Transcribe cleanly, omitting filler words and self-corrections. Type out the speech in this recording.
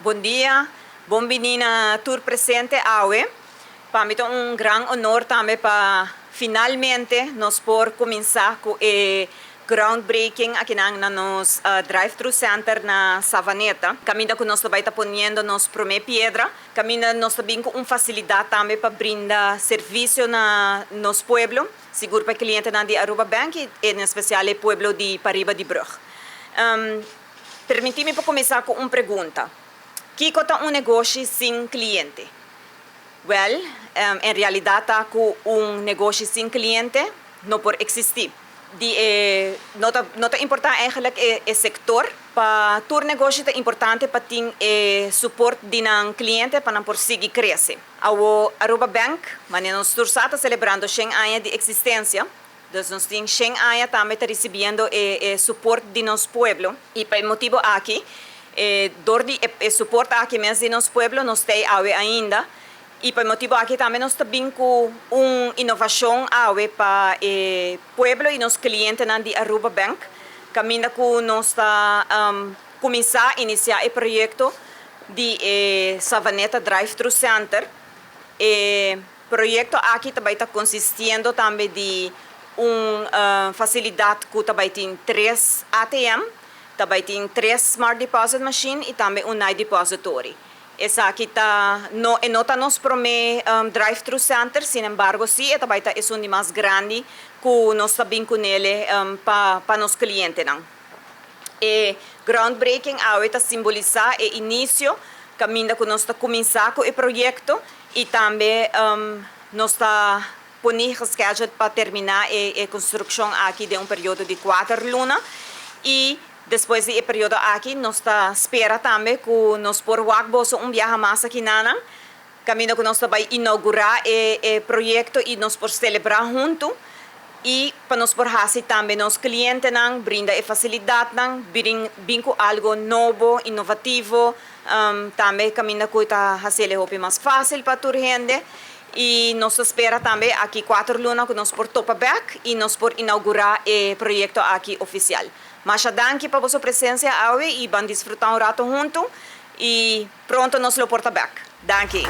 Bon dia, bon bini na tur presente awe. Pa mi ta un gran honor tambe pa finalmente nos por cuminsa cu e groundbreaking aki na nos drive-thru center na Savaneta. Caminda cu nos tambe ta poniendo nos prome piedra. Caminda nos tambe cu un facilidad tambe pa brinda servicio na nos pueblo, sigur pa cliente di Aruba Bank y en especial e pueblo di pariba di brug. Permiti mi pa cuminsa cu un pregunta. Kico ta un negoshi sin cliente? Well, en realidad ta cu un negoshi sin cliente no por existi. No ta importa eigenlijk e sector, pa tur negoshi ta importante pa tin e support di un cliente pa nan por sigui crece. Aruba Bank, manera nos tur ta celebrando 100 aña di existencia, dus nos tin 100 aña tambe ta recibiendo e support di nos pueblo. Y pa e motibo aki, door di e support aki mes di nos pueblo, nos tin awe ainda. Y pa e motibo aki tambe nos ta bin cu un innovacion awe pa e pueblo y nos clientenan di Aruba Bank. Caminda cu nos ta cuminsa inicia e proyecto di Savaneta Drive-Thru Center. E proyecto aki tambe ta consistiendo tambe di un facilidad cu tambe tin tres ATM, tambe tin tres Smart Deposit Machine y tambe un Night Depository. Esaki ta no e no ta nos prome drive-thru center, sin embargo, si, tambe ta esun di mas grandi cu nos ta bin cune pa nos clientenan. E groundbreaking awe ta simbolisa e inicio, caminda cu nos ta cuminsa cu e proyecto y tambe nos ta pone scheduled pa termina e construccion aki den un periodo di 4 luna y despues di e periodo aki nos ta spera tambe cu nos por wak boso un biaha mas aki na caminda cu nos ta bay inaugura e proyecto y nos por celebra hunto y pa nos por haci tambe nos clientenan, brinda e facilidadnan, bin cu algo nobo, innovativo, tambe caminda cu ta haci hopi mas facil pa tur hende. Y nos ta spera tambe aki 4 luna cu nos por topa back y nos por inaugura e proyecto aki oficial. Masha danki pa boso presencia awe y ban disfruta un rato hunto y pronto nos lo por ta back. Danki.